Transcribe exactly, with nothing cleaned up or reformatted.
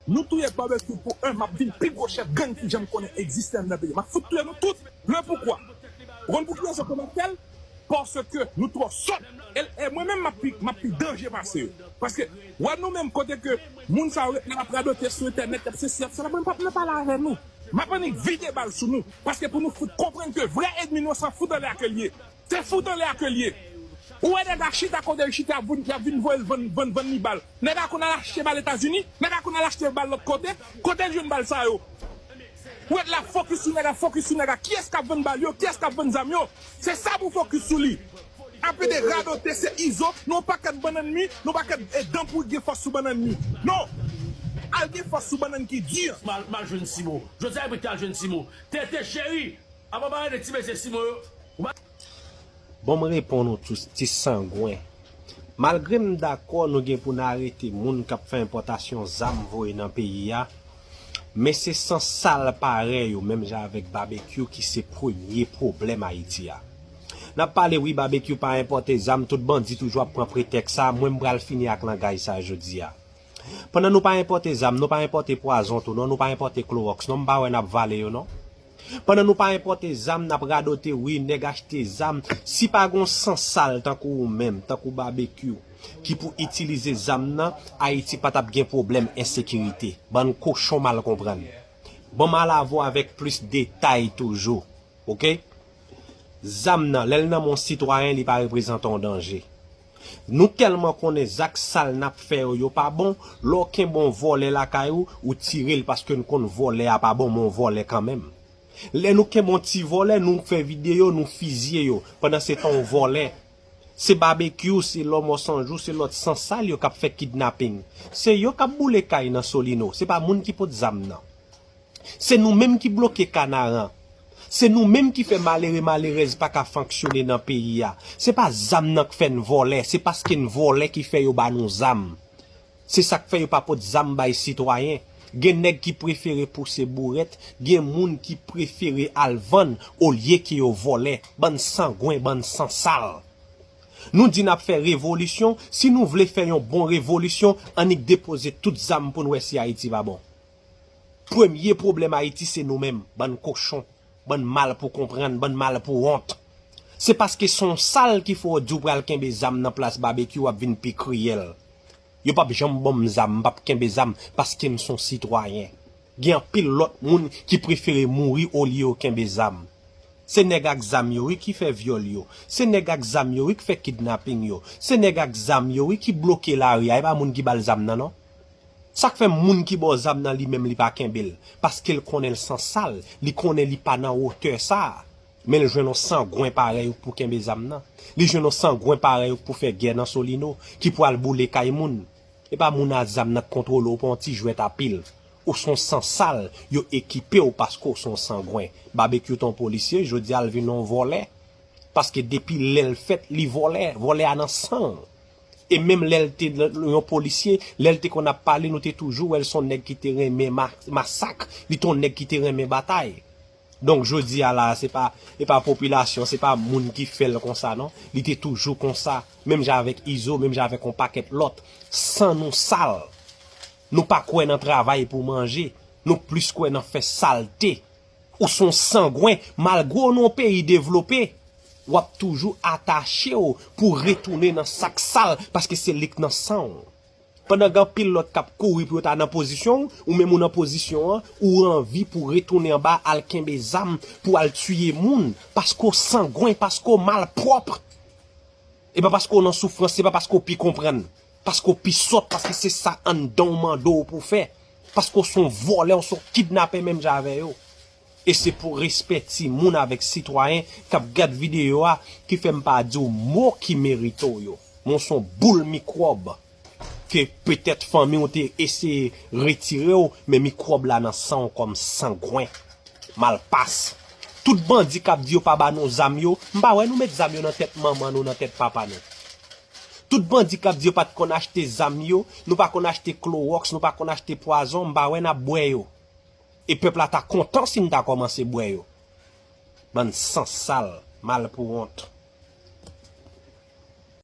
Nou touye Babekyou pou en, m ap vin pi gwo chèf gang ki janm konnen egziste anndan peyi a. M ap fout touye nou tout. Le poukwa? Ou konn pou ki rezon ke m ap fè l? Paske nou twò sòt. E, e mwen menm, m ap pi, m ap pi danje pase yo. Paske, wè nou menm kote ke moun sa yo ret la, y ap radote sou entènèt, y ap sesi, y ap sela, mwen p ap nan pale avè nou. M ap annik vide bal sou nou. Paske pou nou fout konprann ke vrè ènmi nou an, se fout anlè a ke l ye. Se fout anlè a ke l ye. Ou wè nèg a chita kote l chita, y ap vin, y ap vin voye l vann, vann, vann li bal. Nèg a konn al achte bal Etazini, nèg a konn al achte bal lòt kote. Kote l jwenn bal sa yo? Ou ret la fokis sou nèg a, fokis sou nèg a. Kiyès k ap vann bal yo? Kiyès k ap vann zam yo? Se sa pou fokis sou li. Apre de radote, se izo, nou pakèt bannann mi, nou pakèt e dan pou gen fòs sou bannann mi. Non! Al gen fòs sou bannann ki di. M al, m al jwenn Simo. Jodi a, mwen te al jwenn Simo. Tete cheri, apa pa rele ti mesye Simo yo. Ou pa Bon, m reponn ou tou, ti sangwen. Malgre m dakò nou gen pou n arete moun k ap fè enpòtasyon zam voye nan peyi a, men se sansal parèy ou, menm jan avèk Babekyou ki se premye pwoblèm Ayiti a. N ap pale, wi, Babekyou pa enpòte zam, tout bandi toujou ap pran pretèks sa, mwen m pral fini ak langaj sa jodi a. Pandan nou pa enpòte zam, nou pa enpòte pwazon tou non, nou pa enpòte klowòks non, m pa wè n ap vale yo non. Pandan nou pa enpòte zam, n ap radote, wi, nèg achte zam. Si pa gon sansal tankou ou menm, tankou Babekyou, ki pou itilize zam nan, Ayiti pa t ap gen pwoblèm ensekirite. Bann kochon mal konprann. Ban m al avè w avèk plis detay toujou, oke? Zam nan, lè l nan men yon sitwayen, li pa reprezante yon danje. Nou tèlman konnen zak sal n ap fè yo, yo pa bon, lè w kenbe yon vòlè lakay ou, ou tire l paske n konn vòlè a pa bon, men yon vòlè kanmenm. Lè nou kenbe yon ti vòlè, nou fè videyo, nou fizye yo. Pandansetan, yon vòlè. Se Babekyou, se Lanmò San Jou, se lòt sansal yo k ap fè kidnaping. Se yo k ap boule kay nan Solino. Se pa moun ki pot zam nan. Se nou menm ki bloke Kanaran. Se nou menm ki fè malere malerèz pa ka fonksyone nan peyi a. Se pa zam nan k fè n vòlè, se paske n vòlè ki fè yo ba nou zam. Se sa k fè yo pa pot zam bay sitwayen. Gen nèg ki prefere pouse bourèt, gen moun ki prefere al vann olye ke yo vòlè. Bann sangwen, bann sansal. Nou di n ap fè revolisyon, si nou vle fè yon bon revolisyon, annik depoze tout zam pou n wè si Ayiti va bon. Premye pwoblèm Ayiti se nou menm, bann kochon, bann mal pou konprann, bann mal pou wont. Se paske se yon sal ki fè w di w pral kenbe zam nan plas Babekyou, w ap vin pi kriyèl. Yo p ap janm ban m zam, m p ap kenbe zam paske m se yon sitwayen. Gen anpil lòt moun ki prefere mouri olye yo kenbe zam. Se nèg ak zam yo wi ki fè vyòl yo. Se nèg ak zam yo wi ki fè kidnaping yo. Se nèg ak zam yo wi ki bloke lari a. E pa moun ki ba l zam nan non. Sa k fè moun ki ba w zam nan li menm li pa kenbe l? Paske l konnen l sansal, li konnen li pa nan wotè sa a. Men l jwenn yon sangwen parèy ou k pou kenbe zam nan. Li jwenn yon sangwen parèy ou k pou fè gè nan Solino, ki pral boule kay moun. E pa moun a zam nan k kontwole w, pa yon ti jwèt a pil. Ou se yon sansal, yo ekipe w paske w se yon sangwen. Babekyou t yon polisye, jodi a l vin yon vòlè. Paske depi lè l fèt, li vòlè. Vòlè a nan san l. E menm lè l te l-, yon polisye, lè l te konn ap pale, nou te toujou wè l se yon nèg ki te renmen ma-, masak. Li te yon nèg ki te renmen batay. Donk, jodi a la, se pa, e pa popilasyon, se pa moun ki fè l konsa, non. Li te toujou konsa. Menm jan avèk Izo, menm jan avèk yon pakèt lòt. San nou sal. Nou pa kwè nan travay pou manje. Nou plis kwè nan fè salte. Ou se yon sangwen, malgre w nan yon peyi devlope, w ap toujou atache w pou w retounen nan sa k sal, paske se li k nan san w. Pandan gen anpil lòt k ap kouri pou yo ta nan pozisyon w, ou menm ou nan pozisyon an, ou anvi pou w retounen anba, al kenbe zam, pou w al tiye moun, paske w sangwen, paske w malpwòp. E pa paske w nan soufrans, se pa paske w pi konprann. Paske w pi sòt, paske se sa anndan w mande w pou w fè. Paske w se yon vòlè, w se yon kidnapè menm jan avè yo. E se pou respè timoun avèk sitwayen k ap gad videyo a ki fè m pa di w mo ki merite w yo. Men w se yon boul mikwòb ke petèt fanmi w te eseye retire w, men mikwòb la nan san w kòm sangwen. Malpas. Tout bandi k ap di yo pa ba nou zam yo, m pa wè nou met zam yo nan tèt manman nou, nan tèt papa nou. Tout bandi k ap di yo pa t konn achte zam yo, nou pa konn achte klowòks, nou pa konn achte pwazon, m pa wè n ap bwè yo. E pèp la ta kontan si n ta kòmanse bwè yo. Bann sansal, malpouwont.